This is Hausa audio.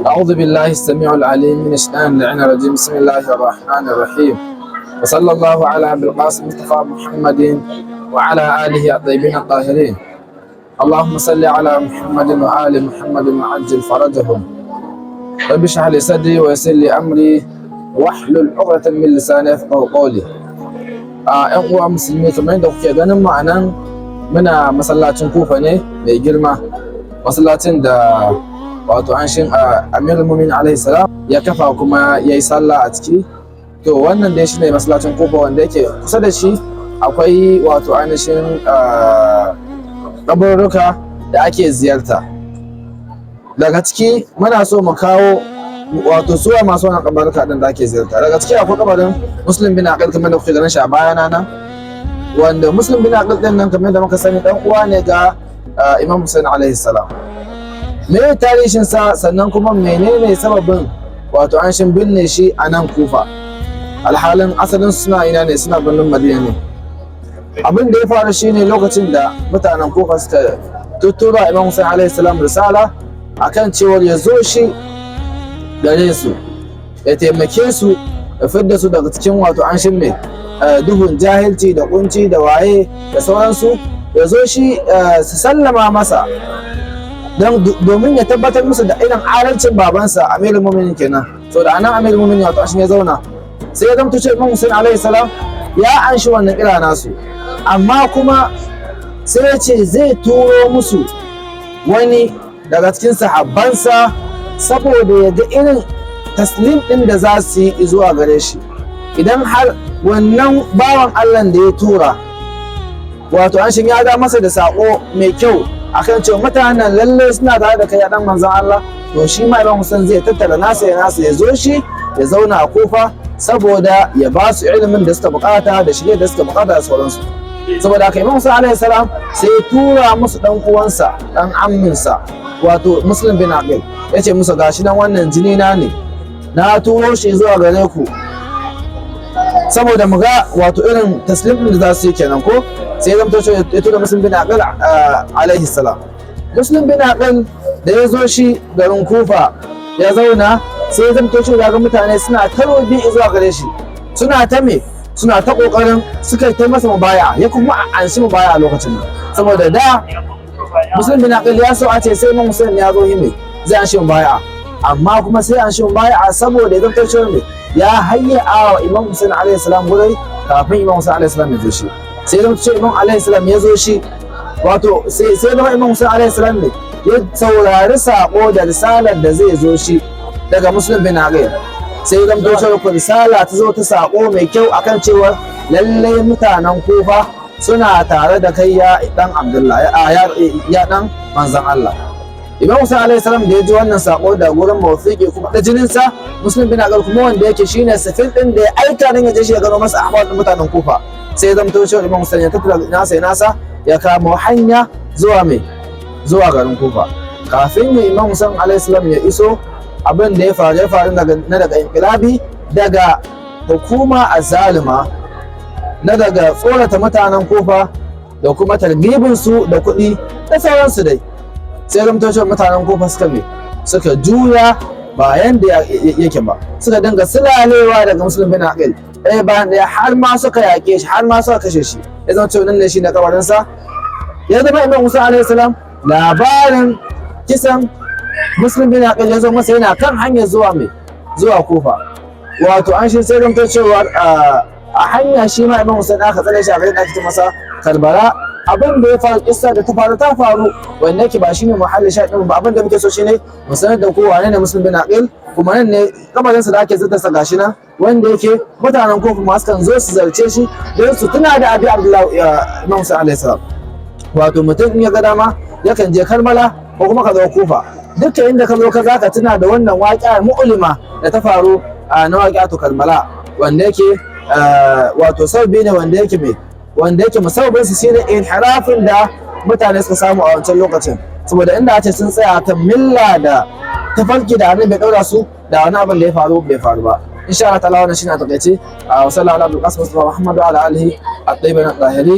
أعوذ بالله السميع العليم من الشيطان اللعين الرجيم. بسم الله الرحمن الرحيم، وصلى الله على أبي القاسم مصطفى محمد وعلى آله الطيبين الطاهرين. اللهم صل على محمد وآل محمد وعجل فرجهم. رب اشرح لي صدري ويسر لي أمري واحلل عقدة من لساني يفقهوا قولي. A ƴan uwa musulmi, kamar yadda kuke ganin mu anan, muna masallacin Kufa ne mai girma, masallacin da wato anshin Amirul Mu'minin alaihi salam ya kafa kuma ya yi sallah a ciki. To, wannan dai shine masallacin Kufa, wanda yake kusa da shi akwai wato ainihin kaburruka da ake ziyarta. Daga ciki muna so mu kawo wato suwa masu wannan kabarruka din da ake ziyarta. Daga ciki akwai kabarin Muslim bin Aqil, kamar da kuke ganin shi a bayana nan, wanda Muslim bin Aqil din nan, kamar da muka sani, dan uwa ne ga Imam Hussein alaihi salam. Me tarihin sa? Sannan kuma menene sababin wato an shin binne shi a nan Kufa, alhalin asalin suna ina ne? Suna birnin Madina ne. Abin da ya faru shine, lokacin da mutanen Kufa suka tuttura Imam Hussein alaihi salam risala akan cewar ya zo shi gare su, ya taimake su, ya fidda su daga cikin wato an shin mai duhun jahilci da kunci da waye da sauransu, ya zo shi su sallama masa domin ya tabbatar musu da irin adalcin babansa Amirul Mu'minin kenan. So da anan Amirul Mu'minin wato shi ya zauna, sai ya zamto cewa Imam Hussein alaihi salam ya anshi wannan kira nasu, amma kuma sai ya ce zai turo musu wani daga cikin sahabbansa saboda ya ga irin taslim ɗin da za su yi zuwa gare shi. Idan har wannan bawan Allah da ya tura wato an ya ga masa da sako mai kyau akan cewa mutanen lalle suna tare da kai ya dan manzon Allah, to shi ma Imam Hussein zai tattara nasa ya nasa, ya zo shi ya zauna a Kufa saboda ya ba su ilimin da suka bukata da shirye da suka bukata da sauransu. Saboda haka Imam Hussein alaihi salam sai ya tura musu dan uwansa, dan amminsa, wato Muslim bin Aqil. Ya ce musu, gashi nan, wannan jini na ne, na turo shi zuwa gare ku saboda mu ga wato irin taslim din da za su yi kenan. Ko sai ya zamto ya tura Muslim bin Aqil alaihi salam. Muslim bin Aqil da ya zo shi garin Kufa ya zauna, sai ya zamto cewa ga mutane suna ta robi zuwa gare shi, suna ta me, suna ta kokarin suka ta masa mubaya, ya kuma anshi mubaya a lokacin nan. Saboda da Muslim bin Aqil ya so a ce sai Imam Hussein ya zo yi zai anshi mubaya, amma kuma sai anshi mubaya saboda ya zamto cewa me, ya hayya wa Imam Hussein alaihi salam gurai kafin Imam Hussein alaihi salam ya zo shi. Sai zamto cewa Imam alaihi salam ya zo shi, wato sai zama Imam Hussein alaihi salam ne ya saurari sako da risalar da zai zo shi daga Muslim bin Aqil. Sai zamto cewa ku risala ta zo ta sako mai kyau akan cewa lallai mutanen Kufa suna tare da kai, ya dan Abdullah, ya dan manzon Allah. Imam Hussein alaihi salam da ya ji wannan sako da gurin mawthiki kuma da jininsa Muslim bin Aqil, kuma wanda yake shine safil din da ya aika dan ya je shi ya gano masa ahwal din mutanen Kufa, sai ya zamto cewa Imam Hussein ya tattara nasa ya nasa, ya kama hanya zuwa mai zuwa garin Kufa. Kafin ya Imam Hussein alaihi salam ya iso, abin da ya faru ya faru na daga inqilabi daga hukuma azalima, na daga tsorata mutanen Kufa da kuma targibin su da kuɗi da sauransu dai, sai zamto cewa mutanen Kufa suka me, suka juya ba yanda yake ba, suka dinga sulalewa daga Muslim bin Aqil ɗaya bayan ɗaya, har ma suka yaƙe shi, har ma suka kashe shi. Ya zama cewa nan ne shi na kabarinsa. Ya zama Imam Musa alaihi salam labarin kisan Muslim bin Aqil ya zo masa yana kan hanyar zuwa mai zuwa Kufa. Wato an shi sai zamto cewa a hanya shi ma Imam Hussein aka tsare shi a garin da ake ce masa Karbala. Abin da ya faru, kissa da ta faru ta faru, wanda yake ba shine muhallin shahidin ba. Abin da muke so shine mu sanar da ku wane ne Muslim bin Aqil, kuma nan ne kabarin sa da ake zata sa, gashi nan, wanda yake mutanen Kufa masu kan zo su zarce shi don su tuna da Abi Abdullahi Imam Hussein alaihi salam. Wato mutum in ya ga dama yakan je Karbala ko kuma ka zo Kufa, dukkan inda ka zo ka zaka tuna da wannan waƙi'a mu'lima da ta faru a na waƙi'atu Karbala, wanda yake wato sababi ne wanda yake mai wanda yake musabbabin su shine inhirafin da mutane suka samu a wancan lokacin. Saboda inda a ce sun tsaya kan milla da tafarki da Annabi bai daura su, da wani abin da ya faru bai faru ba, insha Allah ta'ala. Wannan shine a takaice. Wa sallallahu ala Abdul Qasim Muhammad wa ala alihi at-tayyibin at-tahirin.